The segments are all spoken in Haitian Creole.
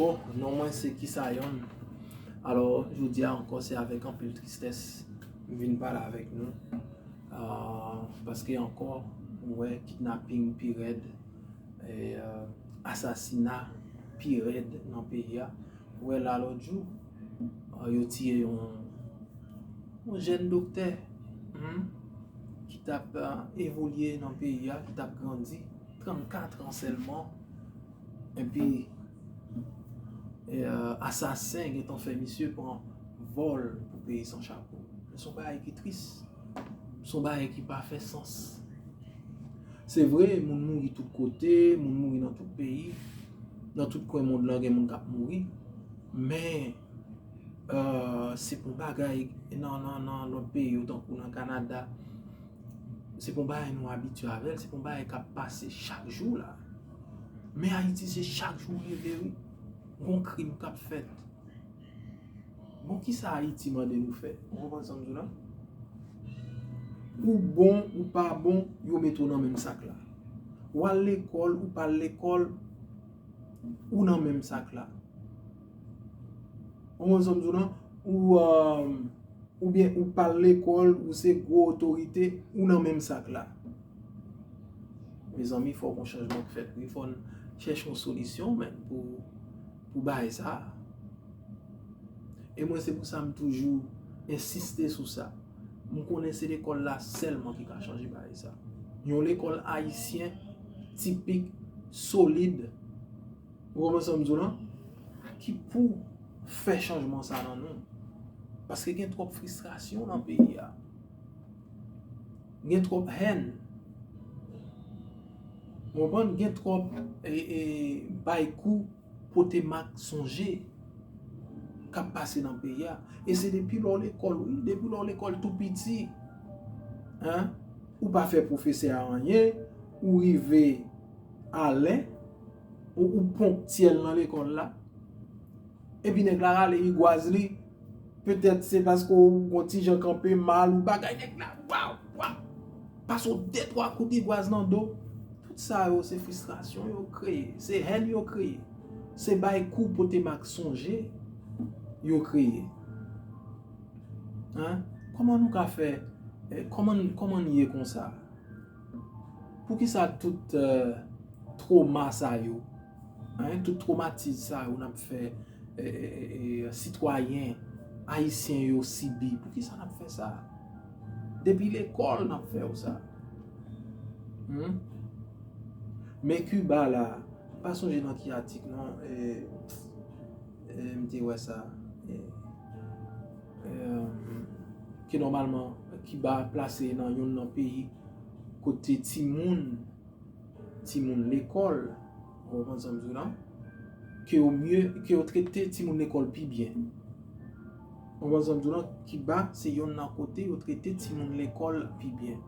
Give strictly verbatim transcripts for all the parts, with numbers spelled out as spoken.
Bon, non mwen se Kisayon. Alò, jodi a ankò, se avèk anpil tristès m vin pale avèk nou. Ah, paske ankò, nou wè kidnaping pi rèd, e, ah, asasina pi rèd nan peyi a. Ou wè la lòt jou, ah, yo tiye yon, yon jèn doktè, hmm, ki t ap, ah, evolye nan peyi a, ki t ap grandi, trannkat an sèlman. Epi, e, ah, asasen gentan fè misye pran vòl pou peyi san chapo. Se yon bagay ki tris. Se yon bagay ki pa fè sans. Se vre, moun mouri tout kote, moun mouri nan tout peyi. Nan tout kwen mond lan, gen moun k ap mouri. Men, eh, se pa yon bagay nan, nan, nan lòt peyi yo, tankou nan Kanada. Se pa yon bagay nou abitye avè l, se pa yon bagay k ap pase chak jou la. Men Ayiti, se chak jou w leve, wi. Gon krim k ap fèt. Bon, kisa Ayiti mande nou fè? Ou konprann sa m di w la? Ou bon, ou pa bon, yo mete w nan menm sak la. Ou al lekòl, ou pa al lekòl, ou nan menm sak la. Ou konprann sa m di w la? Ou, euh, oubyen ou pa al lekòl, ou se gwo otorite, ou nan menm sak la. Mezanmi, fò gon chanjman k fèt, wi. Fò n chèche yon solisyon, men, pou, pou bagay sa a. E mwen, se pou sa m toujou ensiste sou sa. M konnen se lekòl la sèlman ki ka chanje bagay sa. Yon lekòl ayisyen tipik, solid, ou konprann sa m di w lan? Ki pou fè chanjman sa nan nou. Paske gen twòp fristrasyon nan peyi a. Gen twòp hèn. Ou konprann? Gen twòp, e, e, bay kou, pote mak, sonje k ap pase nan peyi a. E se depi lè w lekòl, wi, depi lè w lekòl tou piti. Hein? Ou pa fè pwofesè a anyen, ou rive alè, ou, ou ponktyèl nan lekòl la. Epi nèg la rale rigwaz li. Petèt se paske w gon ti jan kanpe mal ou bagay, nèg la, waw, waw. Pase w de twa kout rigwaz nan do. Tout sa yo se fristrasyon yo kreye, se hèn yo kreye. Se bay kou pote mak sonje yo kreye. Hein? Kòman nou ka fè, eh, kòman, kòman n ye konsa? Poukisa tout, eh, twoma sa yo, hein, tout twomatis sa yo n ap fè, eh, eh, eh, eh, sitwayen ayisyen yo sibi? Poukisa n ap fè sa? Depi lekòl n ap fè yo sa. Hmm? Men Kiba la, m pa sonje nan ki atik non, eh, eh, m te wè sa. Eh, eh, ke nòmalman Kiba plase nan youn nan peyi kote timoun, timoun lekòl, ou konprann sa m di w lan, ke yo mye, ke yo trete timoun lekòl pi byen. Ou konprann sa m di w lan, Kiba se youn nan kote yo trete timoun lekòl pi byen.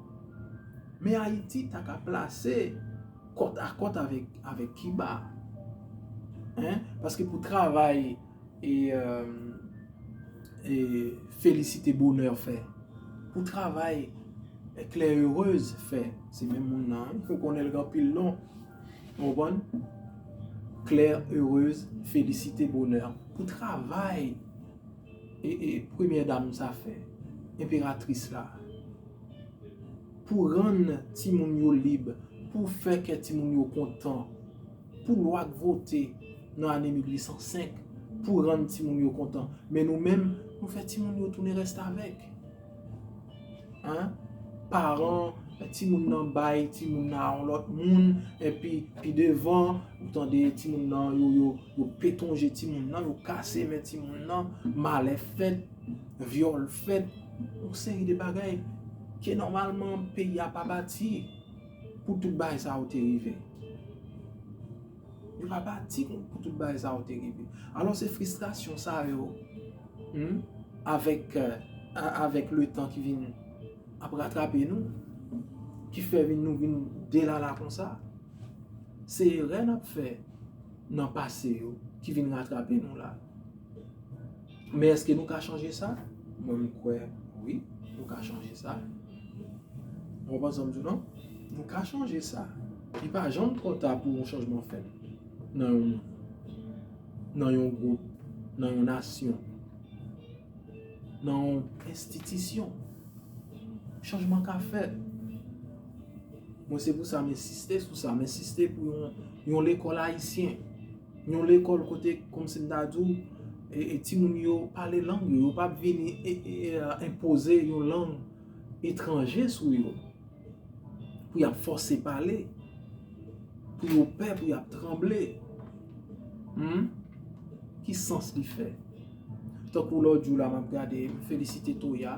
Men Ayiti ta ka plase kòt a kòt avèk, avèk Kiba. Hein? Paske pou travay e, euh, e Félicité Bonheur fè, pou travay Claire Heureuse fè, se menm moun nan, wi, ou konnen l gen anpil non. Ou konprann? Claire Heureuse, Félicité Bonheur. Pou travay e, e premyè dam sa fè, enperatris la, pou rann timoun yo lib, pou fè kè timoun yo kontan, pou lwa k vote nan ane mil uit san senk, pou rann timoun yo kontan. Men nou menm, nou fè timoun yo tounen restavèk. Hein? Paran timoun nan bay timoun nan a yon lòt moun, epi pi devan, ou tande timoun nan, yo, yo, yo petonje timoun nan, yo kase men timoun nan, malè fèt, vyòl fèt, yon seri de bagay ke nòmalman peyi a pa bati pou tout bagay sa yo te rive. Yo pa bati pou, pou tout bagay sa yo te rive. Alò, se fristrasyon sa yo, hmm, avèk, euh, a-, avèk letan ki vin ap ratrape nou, ki fè vin nou vin delala konsa. Se erè n ap fè nan pase yo ki vin ratrape nou la. Men èske nou ka chanje sa? Mwen, m kwè wi, nou ka chanje sa. Ou konprann sa m di w lan? Nou ka chanje sa. Li pa janm twò ta pou yon chanjman fèt nan yon moun. nan yon gwoup, nan yon nasyon, nan yon enstitisyon. Chanjman ka fèt. Mwen, se pou sa m ensiste sou sa. M ensiste pou yon, yon lekòl ayisyen. Yon lekòl kote, kòmsi m ta di w, e, e timoun yo pale lang yo. Yo p ap vini e, e, e, enpoze yon lang etranje sou yo. Pou y ap fòse pale. Pou yo pè, pou y ap tranble. Hmm? Ki sans li fè? Tankou lòt jou la, m ap gade, m felisite Toya,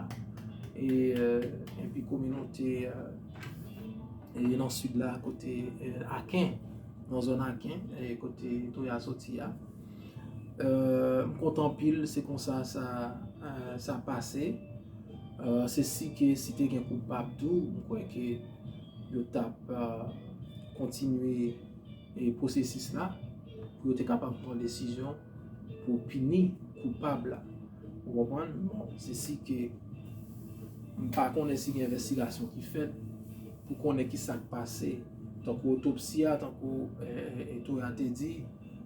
e, euh, epi kominote, euh, e nan sid la, kote, euh, Aken, nan zòn Aken, e kote Toya soti a. Euh, m kontan anpil, se konsa sa, euh, sa pase. Euh, se si ke si te gen koupab tou, m kwè ke yo t ap, euh, kontinye, e, pwosesis la, pou yo te kapab pran desizyon pou pini koupab la. Ou konprann? Bon, se si ke m pa konnen si gen envestigasyon ki fèt pou konnen ki sa k pase. Tankou otopsi a, tankou, e, e, e Toya te di,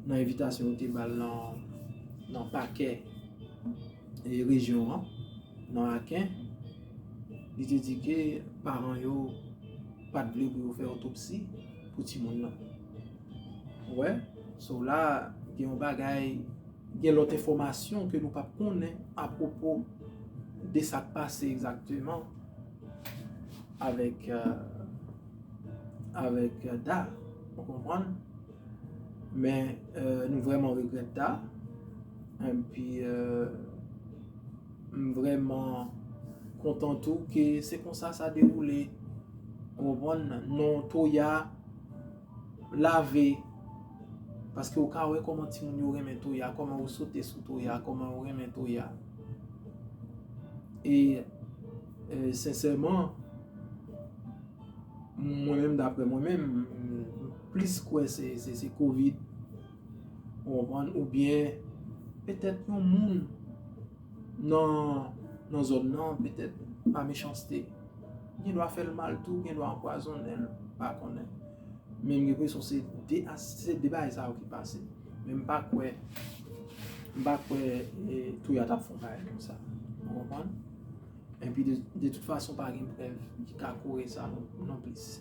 nan envitasyon yo te ba l nan, nan pakè, e, rejyon an, nan Aken, li te di ke paran yo pa t vle pou yo fè otopsi pou timoun nan. Ou wè? So la, gen yon bagay, gen lòt enfòmasyon ke nou p ap konnen apwopo de sa k pase egzakteman avèk, euh, avèk, euh, Da. Ou konprann? Men, euh, nou vrèman regrèt Da. Epi, euh, m vrèman kontan tou ke se konsa sa dewoule. Ou konprann? Non Toya lave. Paske ou ka wè kòman timoun yo renmen Toya, kòman ou sote sou Toya, kòman ou renmen Toya. E, e, sensèman, mwen menm, daprè mwen menm, m plis kwè se, se, se kovid. Ou konprann? Oubyen petèt yon moun nan, nan zòn nan, petèt pa mechanste. Gen dwa fè l mal tou, gen dwa anpwazonnen l, pa konnen. Men m gen enpresyon se de, se de bagay sa yo ki pase. Men m pa kwè, m pa kwè, e, Toya t ap fè yon bagay konsa. Ou konprann? Epi de, de tout fason, pa gen prèv ki ka kore sa non, non plis.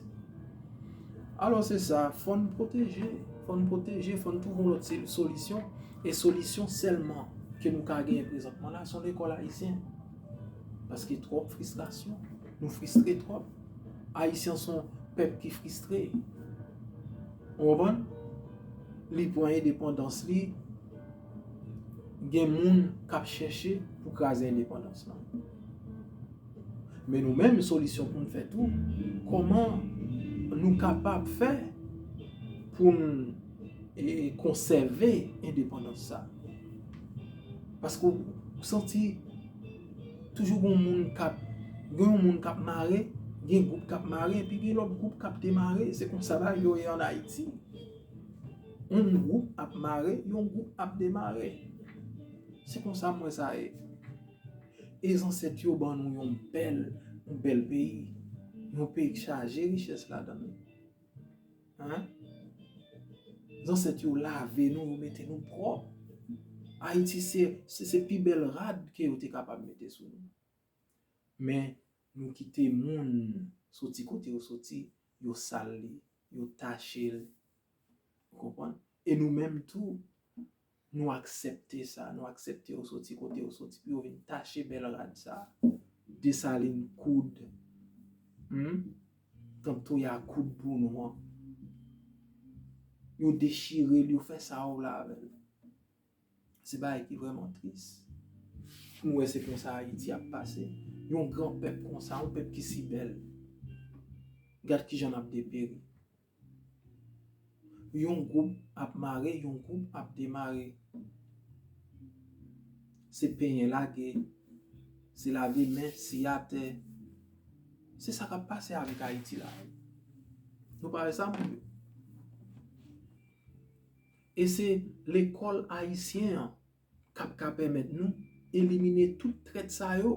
Alò, se sa, fò n pwoteje, fò n pwoteje, fò n twouve yon lòt se-, solisyon. E solisyon sèlman ke nou ka genyen prezantman la, se yon lekòl ayisyen. Paske twòp fristrasyon, nou fristre twòp. Ayisyen se yon pèp ki fristre. Ou konprann? Li pran endepandans li, gen moun k ap chèche pou kraze endepandans lan. Men nou menm, solisyon pou n fè tou, kòman nou kapab fè pou n, e, konsève endepandans sa? Paske w santi toujou gen yon moun k ap, gen yon moun k ap mare, gen gwoup k ap mare, epi gen lòt gwoup k ap demare. Se konsa bagay yo ye ann Ayiti. Yon gwoup ap mare, yon gwoup ap demare. Se konsa m wè sa ye. E zansèt yo ban nou yon bèl, yon bèl peyi. Yon peyi k chaje richès ladan l. Hein? Zansèt yo lave nou, yo mete nou pwòp. Ayiti se, se, se pi bèl rad ke yo te kapab mete sou nou. Men, nou kite moun soti kote yo soti, yo sal li, yo tache l. Ou konprann? E nou menm tou, nou aksepte sa, nou aksepte yo soti kote yo soti pou yo vin tache bèl rad sa. Desalin koud. Hmm? Tank Toya koud pou nou an. Yo dechire l, yo fè sa yo vle avè l. Se bagay ki vrèman tris. Pou nou wè se konsa Ayiti ap pase. Yon gran pèp konsa, yon pèp ki si bèl. Gad kijan n ap deperi. Yon gwoup ap mare, yon gwoup ap demare. Se penyen lage, se lave men, siye atè. Se sa k ap pase avèk Ayiti la. Nou pa wè sa, moun yo? E se lekòl ayisyen an k ap ka pèmèt nou elimine tout trèt sa yo,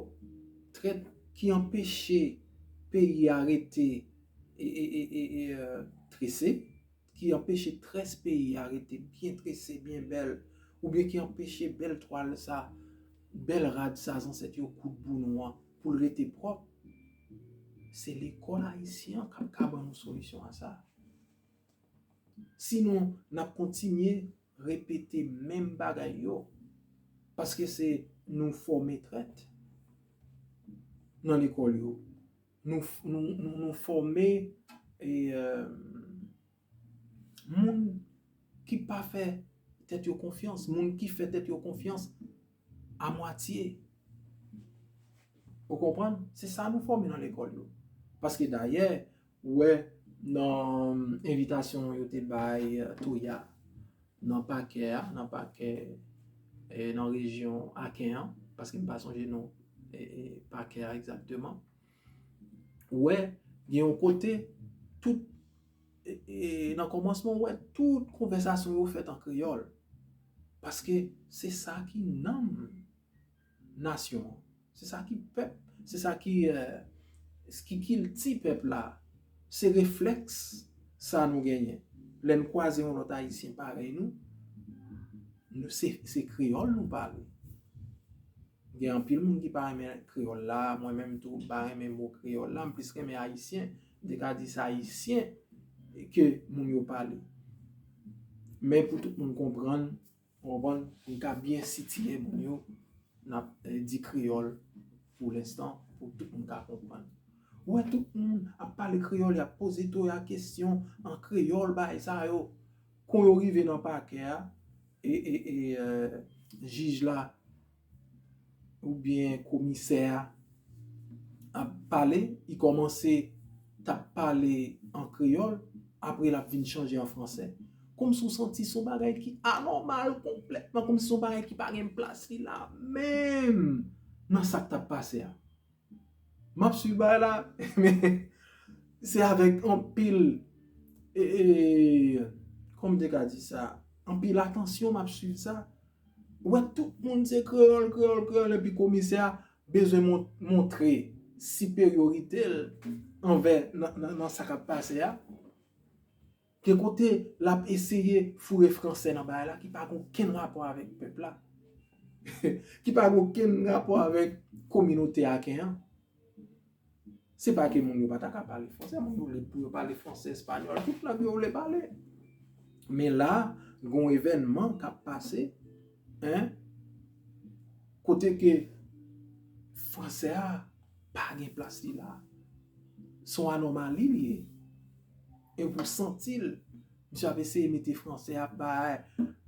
trèt ki anpeche peyi a rete e, e, e, e, e, euh, trese, ki anpeche très peyi a rete byen trese, byen bèl, oubyen ki anpeche bèl twal sa, bèl rad sa zansèt yo koud pou nou an, pou l rete pwòp, se lekòl ayisyen an k ap ka ban nou solisyon a sa. Sinon, n ap kontinye repete menm bagay yo. Paske se nou fòme trèt nan lekòl yo. Nou, nou, nou, nou fòme e, euh, moun ki pa fè tèt yo konfyans, moun ki fè tèt yo konfyans a mwatye. Ou konprann? Se sa nou fòme nan lekòl yo. Paske dayè, ou wè nan envitasyon yo te bay, euh, Toya, nan pakè a, nan pakè, e, nan rejyon Aken an, paske m pa sonje non, e, e, pakè a egzakteman. Ou wè, gen yon kote, tout, e, e, nan kòmansman, ou wè, tout konvèsasyon yo fèt an kreyòl. Paske se sa ki nanm nasyon an. Se sa ki pèp, se sa ki, euh, ki kilti pèp la. Se reflèks sa nou genyen. Lè n kwaze yon lòt ayisyen parèy nou, nou se, se kreyòl nou pale. Gen anpil moun ki pa renmen kreyòl la, mwen menm tou, m pa renmen mo kreyòl la, m plis renmen ayisyen. M te ka di se ayisyen ke moun yo pale. Men pou tout moun konprann, ou konprann, pou n ka byen sitiye moun yo, n ap, eh, di kreyòl pou lenstan, pou tout moun ka konprann. Ou wè tout moun ap pale kreyòl, y ap poze Toya kesyon an kreyòl, bagay sa yo. Kon yo rive nan pakè a, e, e, e, eh, jij la oubyen komisè a ap pale, li kòmanse t ap pale an kreyòl, apre l ap vin chanje an fransè. Kòmsi w santi se yon bagay ki anòmal konplètman, kòmsi se yon bagay ki pa gen plas li la menm nan sa k t ap pase a. M ap swiv bagay la, men se avèk anpil, e, e, kòman m te ka di sa? Anpil atansyon m ap swiv sa. Ou wè tout moun se kreyòl, kreyòl, kreyòl, epi komisè a bezwen mon-, montre siperyorite l anvè nan, nan, nan sa k ap pase a. Gen kote l ap eseye foure fransè nan bagay la ki pa gen okenn rapò avèk pèp la. Ki pa gen okenn rapò avèk kominote aken an. Se pa ke moun yo pa ta ka pale fransè, moun yo lib pou yo pale fransè, espanyòl, tout lang yo vle pale. Men la, gen yon evènman k ap pase, en, kote ke fransè a pa gen plas li la. Se yon anòmali li ye. E pou santi l, misye ap eseye mete fransè a bay,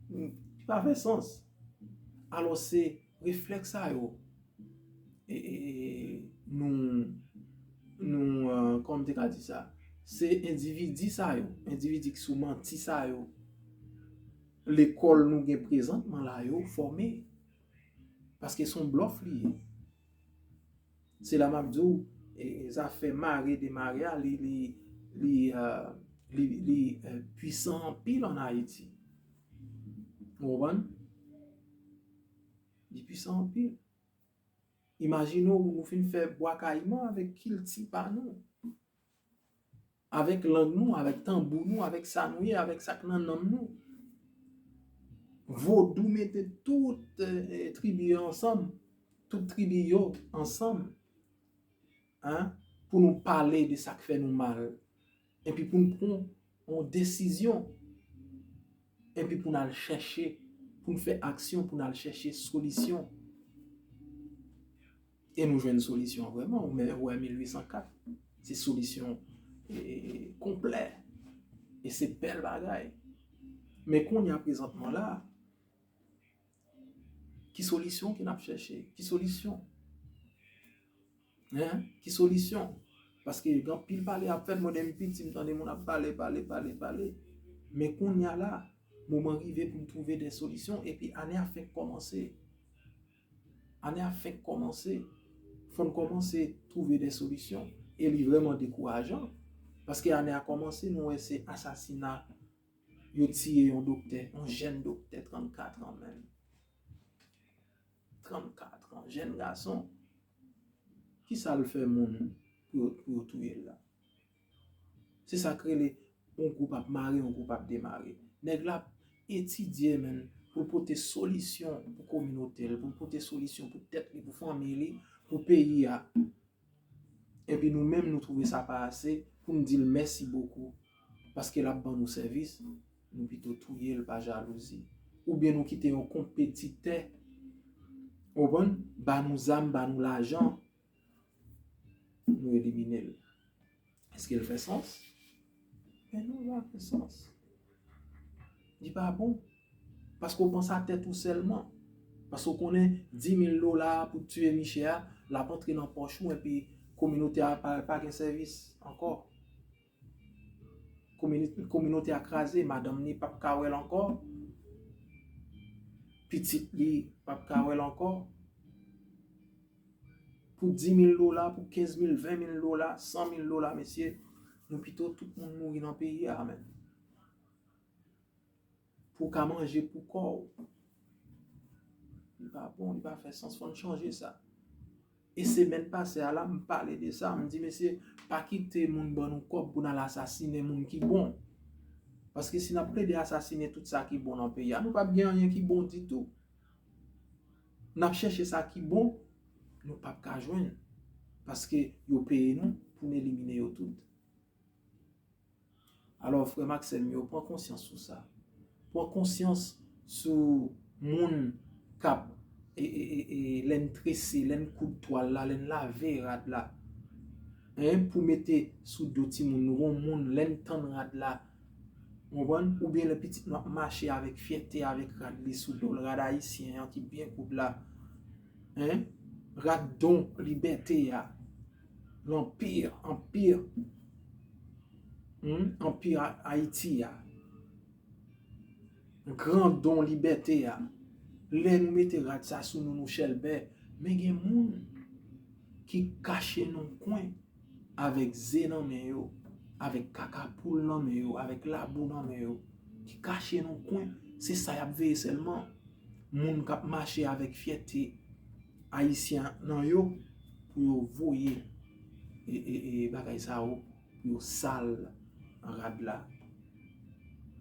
ki pa fè sans. Alò se reflèks sa yo, e, e, e, nou, nou, euh, kòman m te ka di sa? Se endividi sa yo, endividi ki sou manti sa yo, lekòl nou gen prezantman la yo fòme. Paske se yon blòf li ye. Se la m ap di w, e, e, zafè mare demare a, li, li, li, euh, li, li, euh, pwisan anpil ann Ayiti. Ou konprann? Li pwisan anpil. Imajine w, nou fin fè Bwa Kayiman avèk kilti pa nou, avèk lang nou, avèk tanbou nou, avèk sa nou ye, avèk sa k nan nanm nou. Vodou mete tout, eh, tribi yo ansanm, tout tribi yo ansanm, en, pou nou pale de sa k fè nou mal, epi pou n pran yon desizyon, epi pou n al chèche, pou n fè aksyon, pou n al chèche solisyon. E nou jwenn solisyon vrèman, ou men, ou wè mil uit san kat, se solisyon, e, konplè. E se bèl bagay. Men kounye a prezantman la, ki solisyon ke n ap chèche? Ki solisyon? En? Ki solisyon? Paske gen anpil pale ap fèt, mwen depi piti, m tande moun ap pale, pale, pale, pale. Men kounye a la, moman rive pou n twouve de solisyon, epi ane a fenk kòmanse. Ane a fenk kòmanse. Fò n kòmanse twouve de solisyon. E li vrèman dekourajan. Paske ane a kòmanse, nou wè se asasina, yo tiye yon doktè, yon jèn doktè, trannkat an menm. Trannkat an, jèn gason. Kisa l fè moun pou yo, pou yo touye l la? Se sa k rele yon gwoup ap mare, yon gwoup ap demare. Nèg la ap etidye, men, pou l pote solisyon pou kominote l, pou l pote solisyon pou tèt li, pou fanmi li, pou peyi a. Epi nou menm, nou twouve sa pa ase pou n di l mèsi bokou, paske l ap ban nou sèvis, nou pito touye l pa jalouzi. Oubyen nou kite yon konpetitè, ou konprann, ba nou zam, ba nou lajan, nou elimine l. Èske l fè sans? Men non, li pa fè sans. Li pa bon. Paske w panse a tèt ou sèlman. Paske w konnen dis mil dola pou tiye miche a, l ap antre nan pòch ou, epi kominote a pa, pa gen sèvis ankò. Komini-, kominote a kraze, madanm li p ap ka wè l ankò, pitit li p ap ka wè l ankò. Pou dis mil dola, pou kenz mil, ven mil dola, san mil dola, mesye, nou pito tout moun mouri nan peyi a, menm. Pou w ka manje pou kò w. Li pa bon, li pa fè sans, fò n chanje sa. E semèn pase a la, m pale de sa, m di, mesye, pa kite moun ban nou kòb pou n al asasinen moun ki bon. Paske si n ap plede asasinen tout sa ki bon nan peyi a, nou p ap gen anyen ki bon ditou. N ap chèche sa ki bon, nou p ap ka jwenn. Paske yo peye nou pou n elimine yo tout. Alò, frè m ak sè m yo, pran konsyans sou sa. Pran konsyans sou moun k ap, e, e, e, e, lè n trese, lè n koud twal la, lè n lave rad la. Hein, pou mete sou do timoun, nou gon moun, lè n tann rad la. Ou konprann? Oubyen lè pitit nou ap mache avèk fyète, avèk rad li sou do l, rad ayisyen an ki byen koud la. Hein? Rad don libète a. Lanpir, anpir. Hmm? Anpi A-, Ayiti a. Gran don libète a. Lè nou mete rad sa sou nou, nou chèlbè. Men gen moun ki kache nan kwen avèk ze nan men yo, avèk kaka poul nan men yo, avèk labou nan men yo, ki kache nan kwen. Se sa y ap veye sèlman. Moun k ap mache avèk fyète ayisyen nan yo, pou yo voye, e, e, e, bagay sa yo, pou yo sal rad la.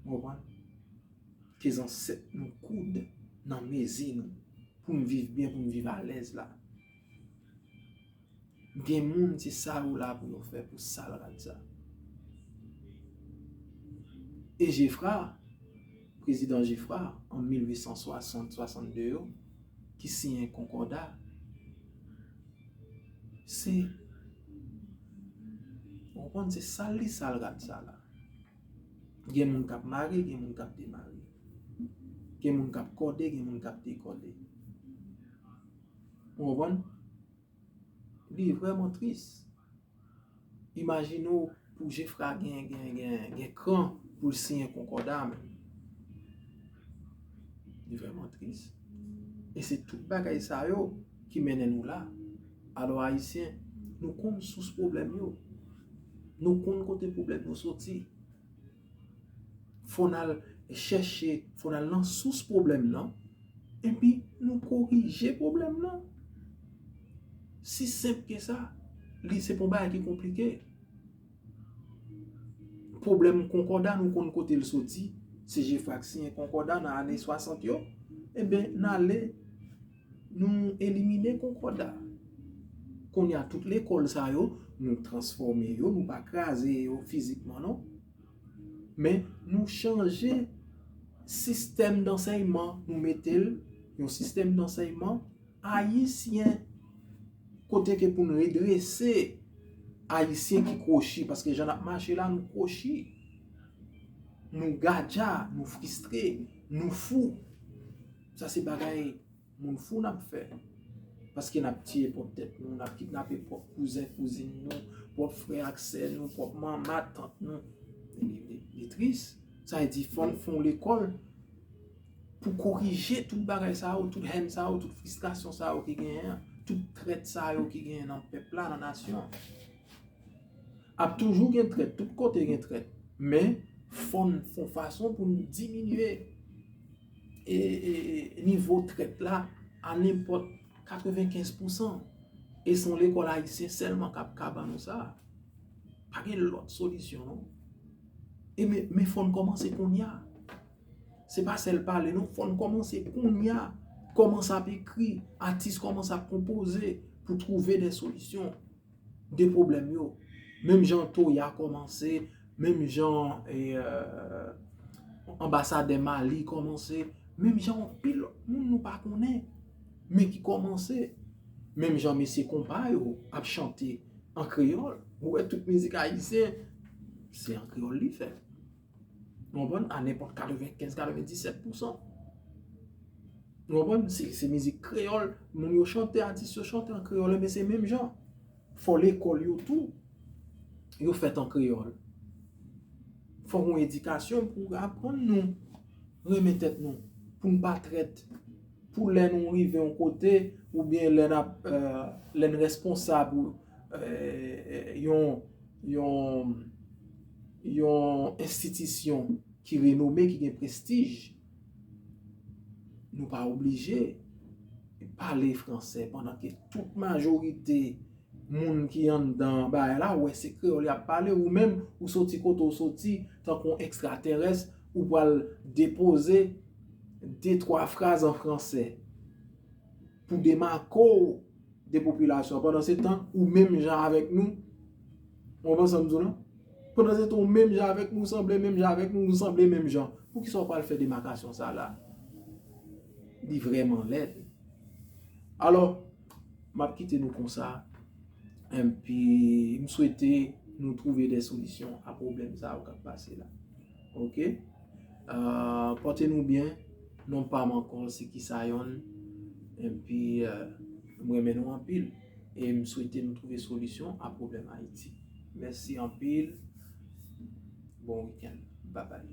Ou konprann? Ke zansèt nou koud nan mezi nou, pou n viv byen, pou n viv alèz la. Gen moun, se sa yo la pou yo fè, pou sal rad sa. E Geffrard, prezidan Geffrard, an mil uit san swasant, swasannde yo, ki siyen konkòda, se, ou konprann, se sal li sal rad sa la. Gen moun k ap mare, gen moun k ap demare. Gen moun k ap kòde, gen moun k ap dekòde. Ou konprann? Li vrèman tris. Imajine w pou Jefra gen, gen, gen, gen kran pou l siyen konkòda a menm. Li vrèman tris. E se tout bagay sa yo ki mennen nou la. Alò, Ayisyen, nou konn sous pwoblèm yo. Nou konn kote pwoblèm yo soti. Fò n al chèche, fò n al nan sous pwoblèm nan, epi nou korije pwoblèm nan. Si senp ke sa, li se pa yon bagay ki konplike. Pwoblèm konkòda, nou konn kote l soti. Se Jefra k siyen konkòda nan ane swasant yo. Enben, n ale, nou elimine konkòda. Kounye a, tout lekòl sa yo, nou transfòme yo, nou pa kraze yo fizikman, non. Men, nou chanje sistèm dansèyman, nou mete l yon sistèm dansèyman ayisyen, kote ke pou n redrese Ayisyen ki kwochi, paske jan n ap mache la, nou kwochi, nou gadja, nou fristre, nou fou. Sa se bagay moun fou n ap fè. Paske n ap tiye pwòp tèt nou, n ap kidnape pwòp kouzen, kouzin nou, pwòp frè ak sè nou, pwòp manman, tant nou. Li, li, li tris. Sa vle di, fò n fè yon lekòl pou korije tout bagay sa yo, tout hèn sa yo, tout fristrasyon sa yo ki genyen an, tout trèt sa yo ki genyen nan pèp la, nan nasyon an. Ap toujou gen trèt, tout kote gen trèt. Men, fò n fè yon fason pou n diminye e, e, e, nivo trèt la a nenpòt katrevenkenz pousan. E se yon lekòl ayisyen sèlman k ap ka ban nou sa. Pa gen lòt solisyon, non. E men, men fò n kòmanse kounye a. Se pa sèl pale non, fò n kòmanse kounye a. Kòmanse ap ekri, atis kòmanse ap konpoze pou twouve de solisyon de pwoblèm yo. Menm jan Toya kòmanse, menm jan e, euh, anbasadè Mali kòmanse, menm jan anpil lòt moun nou pa konnen, men ki kòmanse. Menm jan mesye konpa yo ap chante an kreyòl. Ou wè tout mizik ayisyen, se an kreyòl li fèt. Ou konprann? A nenpòt katrevenkenz, katrevendiset pousan. Ou konprann? Se, se mizik kreyòl, moun yo chante, atis yo chante an kreyòl, men se menm jan. Fò lekòl yo tou, yo fèt an kreyòl. Fò gen yon edikasyon pou aprann nou renmen tèt nou, pou n pa trèt, pou lè nou rive yon kote, oubyen lè n ap, euh, lè n responsab, euh, yon, yon, yon enstitisyon ki renome, ki gen prestij, nou pa oblije pale fransè pandan ke tout majorite moun ki anndan bagay la, wè se kreyòl y ap pale, ou menm, ou soti kote w soti, tankou yon ekstraterès, ou pral depoze de twa fraz an fransè pou demake w de popilasyon an. Pandan se tan, ou menm jan avèk nou, ou konprann sa m di w lan? Pandan se tan, ou menm jan avèk nou, ou sanble menm jan avèk nou, nou sanble menm jan. Poukisa w pral fè demakasyon sa la? Li vrèman lèd. Alò, m ap kite nou konsa. Epi, m swete nou twouve de solisyon a pwoblèm sa yo k ap pase la. Oke? Euh, pòte nou byen. Non pa m ankò, se Kisayon. Epi, euh, m renmen nou anpil. E m swete nou twouve solisyon a pwoblèm Ayiti. Mèsi anpil. Bon wikenn. Babay.